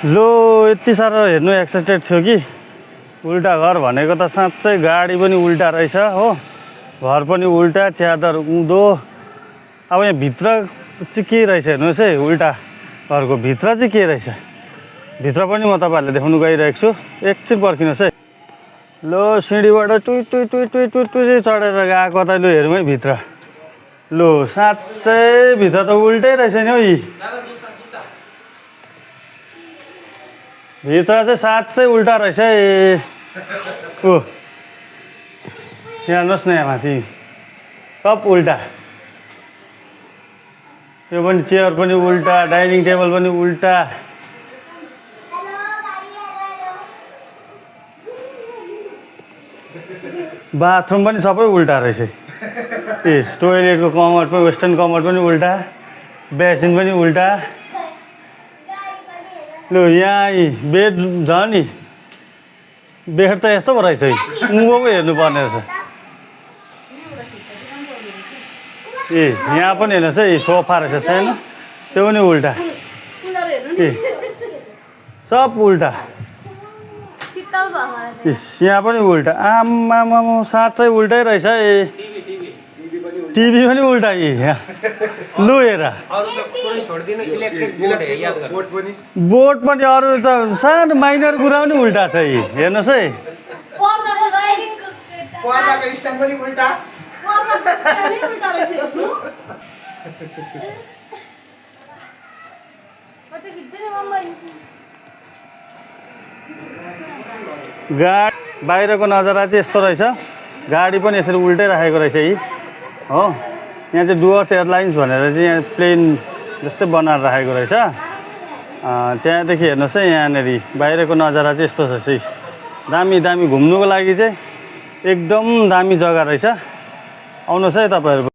लो यति साह्रो हेर्नु एक्साइटेड थियो कि उल्टा घर भनेको त साँच्चै गाडी पनि उल्टा रहेछ हो, घर पनि उल्टा, च्यादर उँधो। अब यहाँ भित्र चाहिँ के रहेछ हेर्नुहोस् है, उल्टा घरको भित्र चाहिँ के रहेछ, भित्र पनि म तपाईँहरूले देखाउनु गइरहेको छु। एकछिन पर्खिनुहोस् है। लो सिँढीबाट टुइ टुइ टुइ टुइ टुइ टुइ चढेर गएको त लु हेरौँ है भित्र। लो साँच्चै भित्र त उल्टै रहेछ नि हौ, यी भित्र चाहिँ साँच्चै उल्टा रहेछ है। ओ यहाँ हेर्नुहोस् न, यहाँ माथि सब उल्टा, यो पनि चेयर पनि उल्टा, डाइनिङ टेबल पनि उल्टा। बाथरुम पनि सबै उल्टा रहेछ। ए टोइलेटको कमोड पनि, वेस्टर्न कमोड पनि उल्टा, बेसिन पनि उल्टा। लु यहाँ बेड छ नि, बेड त यस्तो पो रहेछ, उँभो पो हेर्नुपर्ने रहेछ। ए यहाँ पनि हेर्नुहोस् है, सोफा रहेछ सानो, त्यो पनि उल्टा। ए सब उल्टा, यहाँ पनि उल्टा। आम्मामा साँच्चै उल्टै रहेछ है। टिभी पनि उल्टा यी यहाँ। लु हेर, बोर्ड पनि अरू त सानो माइनर कुरा पनि उल्टा छ यी, हेर्नुहोस् है। गाडी बाहिरको नजारा चाहिँ यस्तो रहेछ, गाडी पनि यसरी उल्टै राखेको रहेछ यी हो। यहाँ चाहिँ डुवर्स एयरलाइन्स भनेर चाहिँ यहाँ प्लेन जस्तै बनाएर राखेको रहेछ। त्यहाँदेखि हेर्नुहोस् है, यहाँनिर बाहिरको नजारा चाहिँ यस्तो छ चाहिँ, दामी दामी घुम्नुको लागि चाहिँ एकदम दामी जग्गा रहेछ। आउनुहोस् है तपाईँहरू।